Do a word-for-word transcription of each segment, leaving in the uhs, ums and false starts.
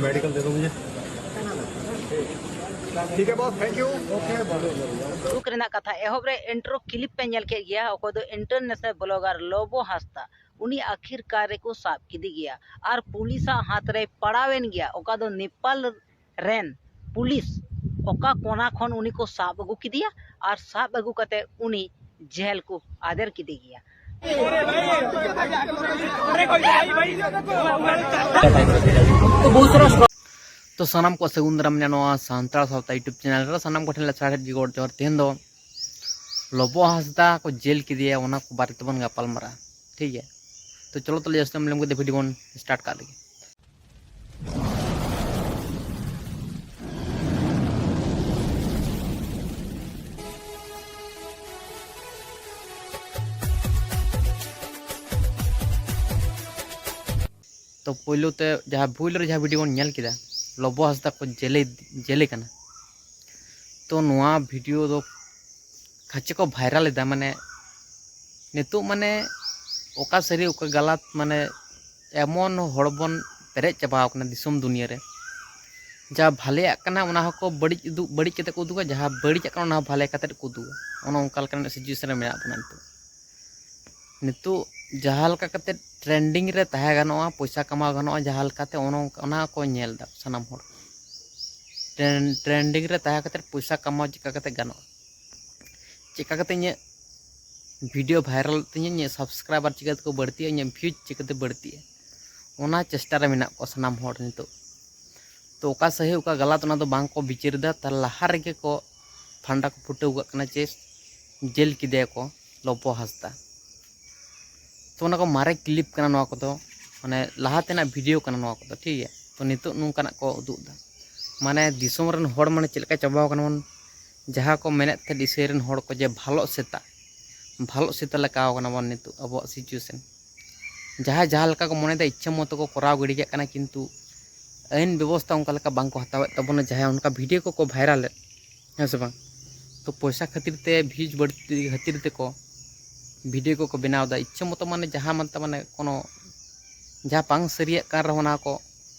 Medical दे दो मुझे। ठीक है बॉस, थैंक यू। ᱫᱩᱠ ᱨᱮᱱᱟᱜ ᱠᱟᱛᱷᱟ, ᱮᱦᱚᱵ ᱨᱮ ᱤᱱᱴᱨᱳ ᱠᱞᱤᱯ ᱯᱮ ᱧᱮᱞ ᱠᱮᱫ ᱜᱮᱭᱟ, ᱚᱠᱚᱭ ᱫᱚ ᱤᱱᱴᱟᱨᱱᱮᱥᱱᱟᱞ ᱵᱞᱚᱜᱟᱨ ᱞᱚᱵᱚ ᱦᱟᱸᱥᱫᱟ, ᱩᱱᱤ ᱟᱠᱷᱤᱨ ᱠᱟᱨ ᱨᱮᱠᱚ ᱥᱟᱵ ᱠᱮᱫᱮ ᱜᱮᱭᱟ ᱟᱨ ᱯᱩᱞᱤᱥᱟᱜ ᱦᱟᱛ ᱨᱮᱭ ᱯᱟᱲᱟᱣᱮᱱ ᱜᱮᱭᱟ, ᱚᱠᱟ ᱫᱚ ᱱᱮᱯᱟᱞ ᱨᱮᱱ ᱯᱩᱞᱤᱥ ᱚᱠᱟ ᱠᱚᱱᱟ ᱠᱷᱚᱱ ᱩᱱᱤ ᱠᱚ ᱥᱟᱵ ᱟᱹᱜᱩ ᱠᱮᱫᱮᱭᱟ ᱟᱨ ᱥᱟᱵ ᱟᱹᱜᱩ ᱠᱟᱛᱮ ᱩᱱᱤ ᱡᱮᱞ ᱠᱚ ᱟᱫᱮᱨ ᱠᱮᱫᱮ ᱜᱮᱭᱟ᱾ ᱛᱚ ᱥᱟᱱᱟᱢ ᱠᱚ ᱥᱟᱹᱜᱩᱱ ᱫᱟᱨᱟᱢ ᱢᱮᱱᱟᱜᱼᱟ ᱱᱚᱣᱟ ᱥᱟᱱᱛᱟᱲ ᱥᱟᱶᱛᱟ YouTube ᱪᱮᱱᱮᱞ ᱨᱮ᱾ ᱥᱟᱱᱟᱢ ᱠᱚᱴᱷᱮᱱ ᱞᱮ ᱥᱟᱨᱦᱟᱣ ᱜᱮ ᱜᱚᱰ ᱡᱚᱦᱟᱨ᱾ ᱛᱮᱦᱮᱧ ᱫᱚ ᱞᱚᱵᱚ ᱦᱟᱸᱥᱫᱟ ᱠᱚ ᱡᱮᱞ ᱠᱮᱫᱮᱭᱟ, ᱚᱱᱟ ᱠᱚ ᱵᱟᱨᱮ ᱛᱮᱵᱚᱱ ᱜᱟᱯᱟᱞ ᱢᱟᱨᱟᱜᱼᱟ, ᱴᱷᱤᱠ ᱜᱮᱭᱟ? ᱛᱚ ᱪᱚᱞᱚ ᱛᱟᱦᱞᱮ ᱡᱟᱹᱥᱛᱤ ᱵᱟᱝ ᱵᱤᱞᱚᱢ ᱠᱟᱛᱮ ᱵᱷᱤᱰᱤᱭᱳ ᱵᱚᱱ ᱥᱴᱟᱨᱴ ᱠᱟᱜ ᱞᱮᱜᱮ᱾ ᱛᱚ ᱯᱳᱭᱞᱳ ᱛᱮ ᱡᱟᱦᱟᱸ, ᱯᱳᱭᱞᱳ ᱨᱮ ᱡᱟᱦᱟᱸ ᱵᱷᱤᱰᱤᱭᱳ ᱵᱚᱱ ᱧᱮᱞ ᱠᱮᱫᱟ, ᱞᱚᱵᱚ ᱦᱟᱸᱥᱫᱟ ᱠᱚ ᱡᱮᱞᱮ, ᱡᱮᱞᱮ ᱠᱟᱱᱟ᱾ ᱛᱚ ᱱᱚᱣᱟ ᱵᱷᱤᱰᱤᱭᱳ ᱫᱚ ᱠᱷᱟᱪᱮ ᱠᱚ ᱵᱷᱟᱭᱨᱟᱞ ᱮᱫᱟ, ᱢᱟᱱᱮ ᱱᱤᱛᱚᱜ ᱢᱟᱱᱮ ᱚᱠᱟ ᱥᱟᱹᱨᱤ ᱚᱠᱟ ᱜᱟᱞᱟᱛ, ᱢᱟᱱᱮ ᱮᱢᱚᱱ ᱦᱚᱲ ᱵᱚᱱ ᱯᱮᱨᱮᱡ ᱪᱟᱵᱟᱣ ᱠᱟᱱᱟ ᱫᱤᱥᱚᱢ ᱫᱩᱱᱤᱭᱟᱹ ᱨᱮ, ᱡᱟ ᱵᱷᱟᱞᱮᱭᱟᱜ ᱠᱟᱱᱟ ᱚᱱᱟ ᱦᱚᱸᱠᱚ ᱵᱟᱹᱲᱤᱡ ᱩᱫᱩᱜ, ᱵᱟᱹᱲᱤᱡ ᱠᱟᱛᱮ ᱠᱚ ᱩᱫᱩᱜᱟ, ᱡᱟᱦᱟᱸ ᱵᱟᱹᱲᱤᱡᱟᱜ ᱠᱟᱱᱟ ᱚᱱᱟ ᱦᱚᱸ ᱵᱷᱟᱞᱮ ᱠᱟᱛᱮ ᱠᱚ ᱩᱫᱩᱜᱟ᱾ ᱚᱱᱮ ᱚᱱᱠᱟ ᱞᱮᱠᱟᱱᱟᱜ ᱥᱤᱪᱩᱭᱮᱥᱚᱱ ᱨᱮ ᱢᱮᱱᱟᱜ ᱵᱚᱱᱟ ᱱᱤᱛᱚᱜ᱾ ᱱᱤᱛᱚᱜ ᱡᱟᱦᱟᱸ ᱞᱮᱠᱟ ᱠᱟᱛᱮ ᱴᱨᱮᱱᱰᱤᱝ ᱨᱮ ᱛᱟᱦᱮᱸ ᱜᱟᱱᱚᱜᱼᱟ, ᱯᱚᱭᱥᱟ ᱠᱟᱢᱟᱣ ᱜᱟᱱᱚᱜᱼᱟ ᱡᱟᱦᱟᱸ ᱞᱮᱠᱟᱛᱮ, ᱚᱱᱟ, ᱚᱱᱟ ᱠᱚ ᱧᱮᱞ ᱮᱫᱟ ᱥᱟᱱᱟᱢ ᱦᱚᱲ᱾ ᱴᱨᱮᱱ-, ᱴᱨᱮᱱᱰᱤᱝ ᱨᱮ ᱛᱟᱦᱮᱸ ᱠᱟᱛᱮ ᱯᱚᱭᱥᱟ ᱠᱟᱢᱟᱣ ᱪᱮᱠᱟ ᱠᱟᱛᱮ ᱜᱟᱱᱚᱜᱼᱟ, ᱪᱮᱠᱟ ᱠᱟᱛᱮ ᱤᱧᱟᱹᱜ ᱵᱷᱤᱰᱤᱭᱳ ᱵᱷᱟᱭᱨᱟᱞ ᱛᱤᱧᱟᱹ, ᱤᱧᱟᱹᱜ ᱥᱟᱵᱥᱠᱨᱟᱭᱵᱟᱨ ᱪᱤᱠᱟᱹ ᱛᱮᱠᱚ ᱵᱟᱹᱲᱛᱤᱜᱼᱟ, ᱤᱧᱟᱹᱜ ᱵᱷᱤᱭᱩᱡᱽ ᱪᱤᱠᱟᱹᱛᱮ ᱵᱟᱹᱲᱛᱤᱜᱼᱟ, ᱚᱱᱟ ᱪᱮᱥᱴᱟ ᱨᱮ ᱢᱮᱱᱟᱜ ᱠᱚᱣᱟ ᱥᱟᱱᱟᱢ ᱦᱚᱲ ᱱᱤᱛᱚᱜ᱾ ᱛᱚ ᱚᱠᱟ ᱥᱟᱹᱦᱤ ᱚᱠᱟ ᱜᱟᱞᱟᱛ ᱚᱱᱟ ᱫᱚ ᱵᱟᱝ ᱠᱚ ᱵᱤᱪᱟᱹᱨ ᱮᱫᱟ, ᱛᱟᱦᱞᱮ ᱞᱟᱦᱟ ᱨᱮᱜᱮ ᱠᱚ ᱯᱷᱟᱱᱰᱟ ᱠᱚ ᱯᱷᱩᱴᱟᱹᱣ ᱠᱟᱜ ᱠᱟᱱᱟ ᱡᱮ ᱡᱮᱞ ᱠᱮᱫᱮᱭᱟ ᱠᱚ ᱞᱚᱵᱚ ᱦᱟᱸᱥᱫᱟ᱾ ᱛᱚ ᱚᱱᱟ ᱠᱚ ᱢᱟᱨᱮ ᱠᱞᱤᱯ ᱠᱟᱱᱟ ᱱᱚᱣᱟ ᱠᱚᱫᱚ, ᱢᱟᱱᱮ ᱞᱟᱦᱟ ᱛᱮᱱᱟᱜ ᱵᱷᱤᱰᱤᱭᱳ ᱠᱟᱱᱟ ᱱᱚᱣᱟ ᱠᱚᱫᱚ, ᱴᱷᱤᱠ ᱜᱮᱭᱟ᱾ ᱛᱚ ᱱᱤᱛᱚᱜ ᱱᱚᱝᱠᱟᱱᱟᱜ ᱠᱚ ᱩᱫᱩᱜ ᱮᱫᱟ, ᱢᱟᱱᱮ ᱫᱤᱥᱚᱢ ᱨᱮᱱ ᱦᱚᱲ ᱢᱟᱱᱮ ᱪᱮᱫ ᱞᱮᱠᱟ ᱪᱟᱵᱟᱣ ᱠᱟᱱᱟ ᱵᱚᱱ, ᱡᱟᱦᱟᱸ ᱠᱚ ᱢᱮᱱᱮᱫ ᱛᱟᱦᱮᱸᱫ ᱤᱥᱨᱟᱭᱮᱞ ᱨᱮᱱ ᱦᱚᱲ ᱠᱚ ᱡᱮ ᱵᱷᱟᱞᱚᱜ ᱥᱮᱛᱟ, ᱵᱷᱟᱞᱚᱜ ᱥᱮᱛᱟ ᱞᱮᱠᱟᱣ ᱠᱟᱱᱟ ᱵᱚᱱ ᱱᱤᱛᱚᱜ ᱟᱵᱚᱣᱟᱜ ᱥᱤᱪᱩᱭᱮᱥᱚᱱ᱾ ᱡᱟᱦᱟᱸᱭ ᱡᱟᱦᱟᱸ ᱞᱮᱠᱟ ᱠᱚ ᱢᱚᱱᱮᱭᱮᱫᱟ ᱤᱪᱪᱷᱟᱹ ᱢᱚᱛᱚ ᱠᱚ ᱠᱚᱨᱟᱣ ᱜᱤᱰᱤ ᱠᱟᱜ ᱠᱟᱱᱟ, ᱠᱤᱱᱛᱩ ᱟᱹᱭᱤᱱ ᱵᱮᱵᱚᱥᱛᱷᱟ ᱚᱱᱠᱟ ᱞᱮᱠᱟ ᱵᱟᱝ ᱠᱚ ᱦᱟᱛᱟᱣᱮᱫ ᱛᱟᱵᱚᱱᱟ᱾ ᱡᱟᱦᱟᱸᱭ ᱚᱱᱠᱟ ᱵᱷᱤᱰᱤᱭᱳ ᱠᱚᱠᱚ ᱵᱷᱟᱭᱨᱟᱞᱮᱫ, ᱦᱮᱸ ᱥᱮ ᱵᱟᱝ? ᱛᱚ ᱯᱚᱭᱥᱟ ᱠᱷᱟᱹᱛᱤᱨ ᱛᱮ, ᱵᱷᱤᱭᱩᱡᱽ ᱵᱟᱹᱲᱛᱤ ᱠᱷᱟᱹᱛᱤᱨ ᱛᱮᱠᱚ ᱵᱷᱤᱰᱤᱭᱳ ᱠᱚᱠᱚ ᱵᱮᱱᱟᱣ ᱮᱫᱟ, ᱤᱪᱪᱷᱟᱹ ᱢᱚᱛᱚ, ᱢᱟᱱᱮ ᱡᱟᱦᱟᱸ ᱢᱟᱱᱛᱟ ᱢᱟᱱᱮ ᱠᱳᱱᱳ ᱡᱟᱦᱟᱸ ᱵᱟᱝ ᱥᱟᱹᱨᱤᱭᱟᱜ ᱠᱟᱱ ᱨᱮᱦᱚᱸ ᱚᱱᱟ ᱠᱚ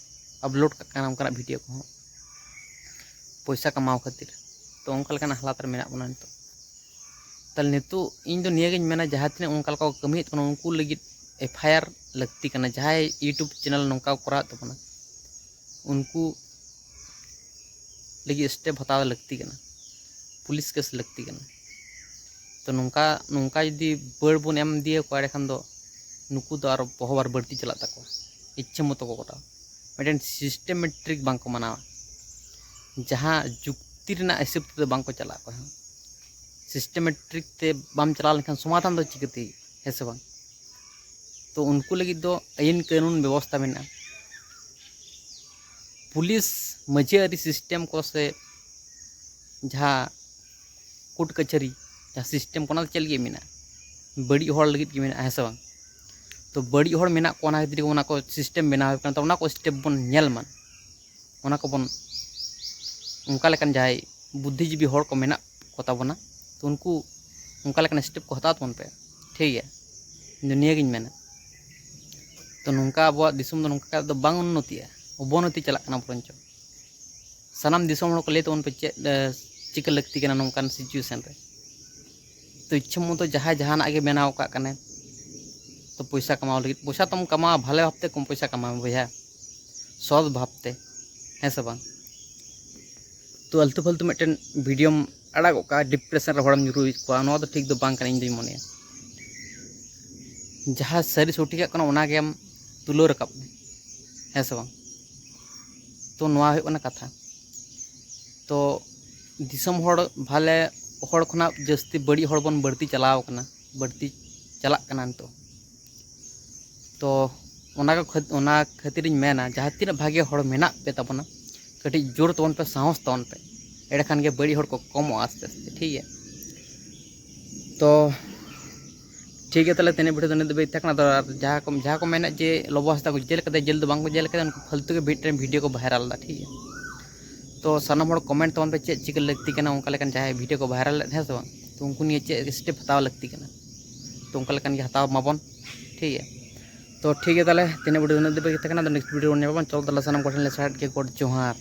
ᱟᱯᱞᱳᱰ ᱠᱟᱜ ᱠᱟᱱᱟ, ᱚᱱᱠᱟᱱᱟᱜ ᱵᱷᱤᱰᱤᱭᱳ ᱠᱚᱦᱚᱸ ᱯᱚᱭᱥᱟ ᱠᱟᱢᱟᱣ ᱠᱷᱟᱹᱛᱤᱨ᱾ ᱛᱚ ᱚᱱᱠᱟ ᱞᱮᱠᱟᱱᱟᱜ ᱦᱟᱞᱟᱛ ᱨᱮ ᱢᱮᱱᱟᱜ ᱵᱚᱱᱟ ᱱᱤᱛᱚᱜ᱾ ᱛᱟᱦᱞᱮ ᱱᱤᱛᱚᱜ ᱤᱧ ᱫᱚ ᱱᱤᱭᱟᱹᱜᱤᱧ ᱢᱮᱱᱟ, ᱡᱟᱦᱟᱸ ᱛᱤᱱᱟᱹᱜ ᱚᱱᱠᱟ ᱞᱮᱠᱟ ᱠᱚ ᱠᱟᱹᱢᱤᱭᱮᱫ ᱠᱟᱱᱟ, ᱩᱱᱠᱩ ᱞᱟᱹᱜᱤᱫ ᱮᱯᱷ ᱟᱭ ᱟᱨ ᱞᱟᱹᱠᱛᱤ ᱠᱟᱱᱟ᱾ ᱡᱟᱦᱟᱸᱭ YouTube ᱪᱮᱱᱮᱞ ᱱᱚᱝᱠᱟ ᱠᱚ ᱠᱚᱨᱟᱣᱮᱫ ᱛᱟᱵᱚᱱᱟ, ᱩᱱᱠᱩ ᱞᱟᱹᱜᱤᱫ ᱥᱴᱮᱯ ᱦᱟᱛᱟᱣ ᱞᱟᱹᱠᱛᱤ ᱠᱟᱱᱟ, ᱯᱩᱞᱤᱥ ᱠᱮᱥ ᱞᱟᱹᱠᱛᱤ ᱠᱟᱱᱟ᱾ ᱛᱚ ᱱᱚᱝᱠᱟ, ᱱᱚᱝᱠᱟ ᱡᱩᱫᱤ ᱵᱟᱹᱲ ᱵᱚᱱ ᱮᱢ ᱤᱫᱤᱭᱟᱠᱚᱣᱟ, ᱮᱸᱰᱮᱠᱷᱟᱱ ᱫᱚ ᱱᱩᱠᱩ ᱫᱚ ᱟᱨᱚ ᱯᱚᱦᱚᱵᱟᱨ ᱵᱟᱹᱲᱛᱤ ᱪᱟᱞᱟᱜ ᱛᱟᱠᱚᱣᱟ, ᱤᱪᱪᱷᱟᱹ ᱢᱚᱛᱚ ᱠᱚ ᱠᱚᱨᱟᱣᱟ᱾ ᱢᱤᱫᱴᱮᱱ ᱥᱤᱥᱴᱮᱢᱮᱴᱨᱤᱠ ᱵᱟᱝᱠᱚ ᱢᱟᱱᱟᱣᱟ, ᱡᱟᱦᱟᱸ ᱡᱩᱠᱛᱤ ᱨᱮᱱᱟᱜ ᱦᱤᱥᱟᱹᱵ ᱛᱮᱫᱚ ᱵᱟᱝᱠᱚ ᱪᱟᱞᱟᱜ ᱚᱠᱚᱭ ᱦᱚᱸ᱾ ᱥᱤᱥᱴᱮᱢᱮᱴᱨᱤᱠ ᱛᱮ ᱵᱟᱢ ᱪᱟᱞᱟᱣ ᱞᱮᱱᱠᱷᱟᱱ ᱥᱚᱢᱟᱫᱷᱟᱱ ᱫᱚ ᱪᱤᱠᱟᱹᱛᱮ, ᱦᱮᱸ ᱥᱮ ᱵᱟᱝ? ᱛᱚ ᱩᱱᱠᱩ ᱞᱟᱹᱜᱤᱫ ᱫᱚ ᱟᱹᱭᱤᱱ ᱠᱟᱹᱱᱩᱱ ᱵᱮᱵᱚᱥᱛᱷᱟ ᱢᱮᱱᱟᱜᱼᱟ᱾ ᱯᱩᱞᱤᱥ ᱢᱟᱹᱡᱷᱤ ᱟᱹᱨᱤ ᱥᱤᱥᱴᱮᱢ ᱠᱚ ᱥᱮ ᱡᱟᱦᱟᱸ ᱠᱳᱨᱴ ᱠᱟᱹᱪᱷᱟᱹᱨᱤ, ᱡᱟᱦᱟᱸ ᱥᱤᱥᱴᱮᱢ ᱠᱚ, ᱚᱱᱟ ᱫᱚ ᱪᱮᱫ ᱞᱟᱹᱜᱤᱫ ᱢᱮᱱᱟᱜᱼᱟ? ᱵᱟᱹᱲᱤᱡ ᱦᱚᱲ ᱞᱟᱹᱜᱤᱫ ᱜᱮ ᱢᱮᱱᱟᱜᱼᱟ, ᱦᱮᱸ ᱥᱮ ᱵᱟᱝ? ᱛᱚ ᱵᱟᱹᱲᱤᱡ ᱦᱚᱲ ᱢᱮᱱᱟᱜ ᱠᱚᱣᱟ, ᱚᱱᱟ ᱠᱷᱟᱹᱛᱤᱨ ᱜᱮ ᱚᱱᱟ ᱠᱚ ᱥᱤᱥᱴᱮᱢ ᱵᱮᱱᱟᱣ ᱦᱩᱭᱩᱜ ᱠᱟᱱᱟ᱾ ᱛᱚ ᱚᱱᱟ ᱠᱚ ᱥᱴᱮᱯ ᱵᱚᱱ ᱧᱮᱞ ᱢᱟ, ᱚᱱᱟ ᱠᱚᱵᱚᱱ, ᱚᱱᱠᱟ ᱞᱮᱠᱟᱱ ᱡᱟᱦᱟᱸᱭ ᱵᱩᱫᱽᱫᱷᱤᱡᱤᱵᱤ ᱦᱚᱲ ᱠᱚ ᱢᱮᱱᱟᱜ ᱠᱚ ᱛᱟᱵᱚᱱᱟ, ᱛᱚ ᱩᱱᱠᱩ ᱚᱱᱠᱟ ᱞᱮᱠᱟᱱ ᱥᱴᱮᱯ ᱠᱚ ᱦᱟᱛᱟᱣ ᱛᱟᱵᱚᱱ ᱯᱮ, ᱴᱷᱤᱠ ᱜᱮᱭᱟ? ᱤᱧ ᱫᱚ ᱱᱤᱭᱟᱹᱜᱤᱧ ᱢᱮᱱᱟ᱾ ᱛᱚ ᱱᱚᱝᱠᱟ ᱟᱵᱚᱣᱟᱜ ᱫᱤᱥᱚᱢ ᱫᱚ ᱱᱚᱝᱠᱟ ᱠᱟᱛᱮ ᱫᱚ ᱵᱟᱝ ᱩᱱᱱᱚᱛᱤᱜᱼᱟ, ᱚᱵᱚᱱᱚᱛᱤ ᱪᱟᱞᱟᱜ ᱠᱟᱱᱟ ᱵᱚᱨᱚᱱᱪᱚ᱾ ᱥᱟᱱᱟᱢ ᱫᱤᱥᱚᱢ ᱦᱚᱲ ᱠᱚ ᱞᱟᱹᱭ ᱛᱟᱵᱚᱱ ᱯᱮ ᱪᱮᱫ, ᱮ, ᱪᱤᱠᱟᱹ ᱞᱟᱹᱠᱛᱤ ᱠᱟᱱᱟ ᱱᱚᱝᱠᱟᱱ ᱥᱤᱪᱩᱭᱮᱥᱚᱱ ᱨᱮ᱾ ᱛᱚ ᱤᱪᱪᱷᱟᱹ ᱢᱚᱛᱚ ᱡᱟᱦᱟᱸᱭ ᱡᱟᱦᱟᱱᱟᱜ ᱜᱮ ᱵᱮᱱᱟᱣ ᱠᱟᱜ ᱠᱟᱱᱟᱭ, ᱛᱚ ᱯᱚᱭᱥᱟ ᱠᱟᱢᱟᱣ ᱞᱟᱹᱜᱤᱫ, ᱯᱚᱭᱥᱟ ᱛᱚᱢ ᱠᱟᱢᱟᱣᱟ ᱵᱷᱟᱞᱮ ᱵᱷᱟᱵᱽᱛᱮ, ᱠᱚᱢ ᱯᱚᱭᱥᱟ ᱠᱟᱢᱟᱣ ᱵᱚᱭᱦᱟ, ᱥᱚᱛ ᱵᱷᱟᱵᱽᱛᱮ, ᱦᱮᱸ ᱥᱮ ᱵᱟᱝ? ᱛᱚ ᱟᱞᱛᱩ ᱯᱷᱟᱞᱛᱩ ᱢᱤᱫᱴᱮᱱ ᱵᱷᱤᱰᱤᱭᱳᱢ ᱟᱲᱟᱜ ᱜᱚᱫ ᱠᱟᱜᱼᱟ, ᱰᱤᱯᱨᱮᱥᱚᱱ ᱨᱮ ᱦᱚᱲᱮᱢ ᱧᱩᱨᱩᱭᱮᱫ ᱠᱚᱣᱟ, ᱱᱚᱣᱟ ᱫᱚ ᱴᱷᱤᱠ ᱫᱚ ᱵᱟᱝ ᱠᱟᱱᱟ, ᱤᱧ ᱫᱩᱧ ᱢᱚᱱᱮᱭᱟ᱾ ᱡᱟᱦᱟᱸ ᱥᱟᱹᱨᱤ ᱥᱚᱴᱷᱤᱠᱟᱜ ᱠᱟᱱᱟ, ᱚᱱᱟ ᱜᱮᱢ ᱛᱩᱞᱟᱹᱣ ᱨᱟᱠᱟᱵ ᱢᱮ, ᱦᱮᱸ ᱥᱮ ᱵᱟᱝ? ᱛᱚ ᱱᱚᱣᱟ ᱦᱩᱭᱩᱜ ᱠᱟᱱᱟ ᱠᱟᱛᱷᱟ᱾ ᱛᱚ ᱫᱤᱥᱚᱢ ᱦᱚᱲ ᱵᱷᱟᱞᱮ ᱦᱚᱲ ᱠᱷᱚᱱᱟᱜ ᱡᱟᱹᱥᱛᱤ ᱵᱟᱹᱲᱤᱡ ᱦᱚᱲ ᱵᱚᱱ ᱵᱟᱹᱲᱛᱤ ᱪᱟᱞᱟᱣ ᱠᱟᱱᱟ, ᱵᱟᱹᱲᱛᱤ ᱪᱟᱞᱟᱜ ᱠᱟᱱᱟ ᱱᱤᱛᱚᱜ᱾ ᱛᱚ ᱚᱱᱟ ᱠᱚ ᱠᱷᱟᱹᱛ-, ᱚᱱᱟ ᱠᱷᱟᱹᱛᱤᱨᱤᱧ ᱢᱮᱱᱟ, ᱡᱟᱦᱟᱸ ᱛᱤᱱᱟᱹᱜ ᱵᱷᱟᱜᱮ ᱦᱚᱲ ᱢᱮᱱᱟᱜ ᱯᱮ ᱛᱟᱵᱚᱱᱟ, ᱠᱟᱹᱴᱤᱡ ᱡᱳᱨ ᱛᱟᱵᱚᱱ ᱯᱮ, ᱥᱟᱦᱚᱥ ᱛᱟᱵᱚᱱ ᱯᱮ, ᱮᱸᱰᱮᱠᱷᱟᱱ ᱜᱮ ᱵᱟᱹᱲᱤᱡ ᱦᱚᱲ ᱠᱚ ᱠᱚᱢᱚᱜᱼᱟ ᱟᱥᱛᱮ ᱟᱥᱛᱮ, ᱴᱷᱤᱠ ᱜᱮᱭᱟ? ᱛᱚ ᱴᱷᱤᱠ ᱜᱮᱭᱟ, ᱛᱟᱦᱞᱮ ᱛᱮᱦᱮᱧᱟᱜ ᱵᱷᱤᱰᱤᱭᱳ ᱫᱚ ᱤᱱᱟᱹᱜ ᱫᱷᱟᱹᱵᱤᱡ ᱛᱟᱦᱮᱸ ᱠᱟᱱᱟ᱾ ᱟᱫᱚ ᱟᱨ ᱡᱟᱦᱟᱸ ᱠᱚ, ᱡᱟᱦᱟᱸ ᱠᱚ ᱢᱮᱱᱮᱫ ᱡᱮ ᱞᱚᱵᱚ ᱦᱟᱸᱥᱫᱟ ᱠᱚ ᱡᱮᱞ ᱠᱟᱫᱮᱭᱟ, ᱡᱮᱞ ᱫᱚ ᱵᱟᱝ ᱠᱚ ᱡᱮᱞ ᱠᱟᱫᱮᱭᱟ, ᱩᱱᱠᱩ ᱯᱷᱟᱞᱛᱩ ᱜᱮ ᱢᱤᱫᱴᱮᱱ ᱵᱷᱤᱰᱤᱭᱳ ᱠᱚ ᱵᱷᱟᱭᱨᱟᱞ ᱮᱫᱟ, ᱴᱷᱤᱠ ᱜᱮᱭᱟ? ᱛᱚ ᱥᱟᱱᱟᱢ ᱦᱚᱲ ᱠᱚᱢᱮᱱᱴ ᱛᱟᱵᱚᱱ ᱯᱮ ᱪᱮᱫ ᱪᱤᱠᱟᱹ ᱞᱟᱹᱠᱛᱤ ᱠᱟᱱᱟ, ᱚᱱᱠᱟ ᱞᱮᱠᱟᱱ ᱡᱟᱦᱟᱸᱭ ᱵᱷᱤᱰᱤᱭᱳ ᱠᱚ ᱵᱷᱟᱭᱨᱟᱞ ᱞᱮᱫ, ᱦᱮᱸ ᱥᱮ ᱵᱟᱝ? ᱛᱚ ᱩᱱᱠᱩ ᱱᱤᱭᱮ ᱪᱮᱫ ᱥᱴᱮᱯ ᱦᱟᱛᱟᱣ ᱞᱟᱹᱠᱛᱤ ᱠᱟᱱᱟ, ᱛᱚ ᱚᱱᱠᱟ ᱞᱮᱠᱟᱱ ᱜᱮ ᱦᱟᱛᱟᱣ ᱢᱟᱵᱚᱱ, ᱴᱷᱤᱠ ᱜᱮᱭᱟ? ᱛᱚ ᱴᱷᱤᱠ ᱜᱮᱭᱟ, ᱛᱟᱦᱚᱞᱮ ᱛᱮᱦᱮᱧᱟᱜ video ᱩᱱᱟᱹᱜ ᱫᱷᱟᱹᱵᱤᱡ ᱜᱮ ᱛᱟᱦᱮᱸ ᱠᱟᱱᱟ᱾ ᱟᱫᱚ next video ᱨᱮ ᱧᱟᱯᱟᱢᱟ᱾ ᱪᱚᱞ ᱛᱟᱦᱚᱞᱮ ᱥᱟᱱᱟᱢ ᱠᱚᱴᱷᱮᱱ ᱞᱮ ᱥᱟᱦᱮᱫ ᱜᱮ, ᱜᱚᱰ ᱡᱚᱦᱟᱨ᱾